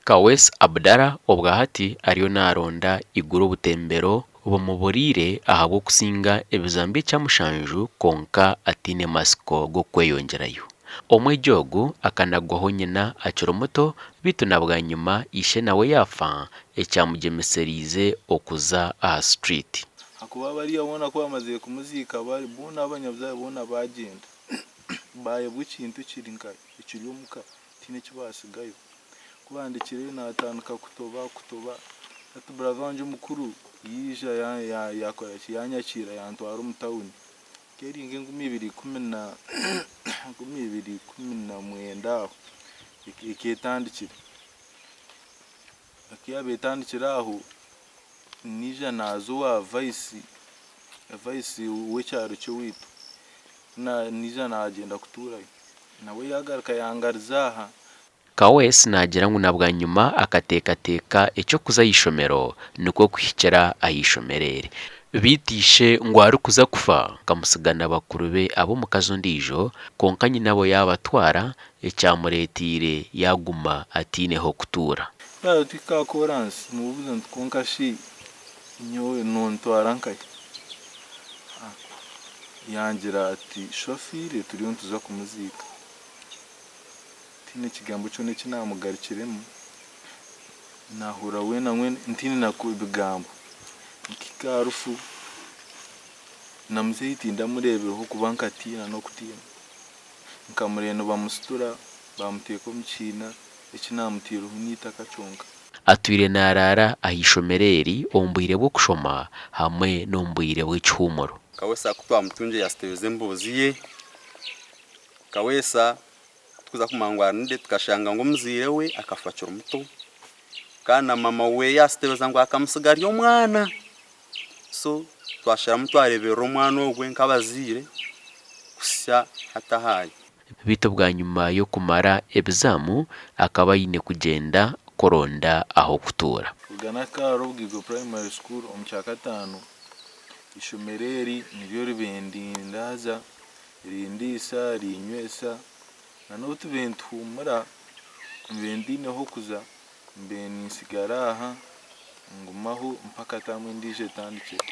Kaweesi Abdallah obwahati ariyo naronda iguru obutembero bumuburiire ahabw'okusinga ebizambi ekyamushanju kwonka ataine matsiko g'okweyongyerayo. Omwegi ogu akanagwaho nyina akiri muto beitu na bwanyima ishe nawe yaafa ekyamugyemesereize okuza aha street. Ahakuba bariya boona ku baamazire kumuziika boona abanyabuzaare boona baagyenda, baayebwa ekintu ekiri nka ekiri omuka tihaine eki baatsigayo. Ku bandekireyo naatandika kutoba kutoba, hati brother wangye omukuru yaija yaakora ki yaanyakiira yantwara omu tawuni. Eri nk'enkumi ibiri ikumi na enkumi ibiri ikumi na mwenda aho eketandikire. Ku yaaba etandikire aho, naija naaza owa vayisi, vayisi w'ekyaro ky'owaitu, naija naagyenda kutuurayo. Nawe yaagaruka yangaruza aha. Kaweesi naagira ngu na bwanyima akateekateeka eky'okuza aha ishomero nikwo kuhikira aha ishomero eri. Beitu ishe ngu arikuza kufa akamutsiga na bakuru be ab'omukazi ondiijo kwonka nyinabo yaabatwara ekyamureeteire yaaguma ataine h'okutuura. Twaba tuhika aha kooransi nimubuuza nti kwonka shi nyowe nontwara nkahi? Yangira ati sho afiire turiyo nituza kumuziika. Tihaine kigambo kyona eki naamugarukiremu, naahurira weena mbwenu ntiine na bigambo. Nkahika aha rufu, na muzeeyi tindamureebireho kuba nkatiina n'okutiina. Nkamureeba nibamusitura baamuteeka omu kiina, eki naamutaireho n'eitaka kyonka. Atwire naaraara aha ishomero eri omu bwire bw'okushoma hamwe n'omu bwire bw'ekihuumuro. Kaweesa ku twamutungire yaasitebeza emboozi ye. Kaweesa Ku tukuza kumanya ngu ari nde tukashanga ngu omuzaire we akafa akiri muto kandi na mama we yaasitebeza ngu akamutsiga ari omwana. So twasharamu twareeberera omwana ogwe nk'abazaire kuhitsya hati ahu ari. Beitu bwanyima y'okumara ebizaamu, akaba aine kugyenda kuronda ah'okutuura. Kuruga n'akaaro Bwigo Primary School omu kyakataano, eishomero eri niryo ribaire nirindaaza Rindiisa, rinywesa, na n'obu tubaire nituhuumura, mbaire ntaine h'okuza, mbaire nintsigara aha ngumaho mpaka taamu endiijo etandikire.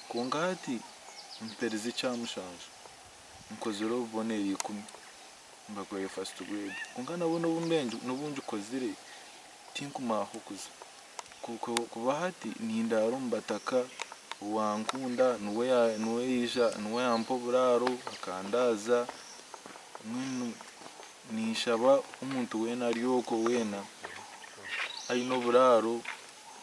Kwonka hati mperize ekyamushanju, nkozire obubonero ikumi, mbakorire first grade. Kwonka nabwo n'obu ngikozire, tinkumanya h'okuza. Kuba hati nindaara omu bataka, owankunda niwe yaija niwe yampa oburaaro akandaaza, mbwenu ninshaba omuntu weena ari okwo weena aine oburaaro,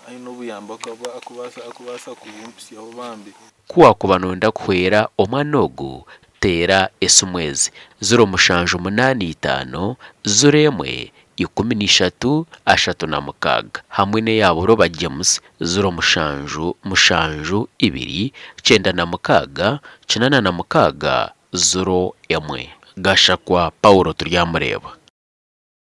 aine obuyambi akubaasa kubumpitsyaho bambi. Ku waakuba nooyenda kuhwera omwana ogu, teera esimu ezi, ziro mushanju munaana itaano, ziro emwe, 13, 36 hamwe n'eya Buroba James, ziro mushanju, mushanju, ibiri, 96, 86, ziro emwe. Gashakwa Paulo Turyamureeba.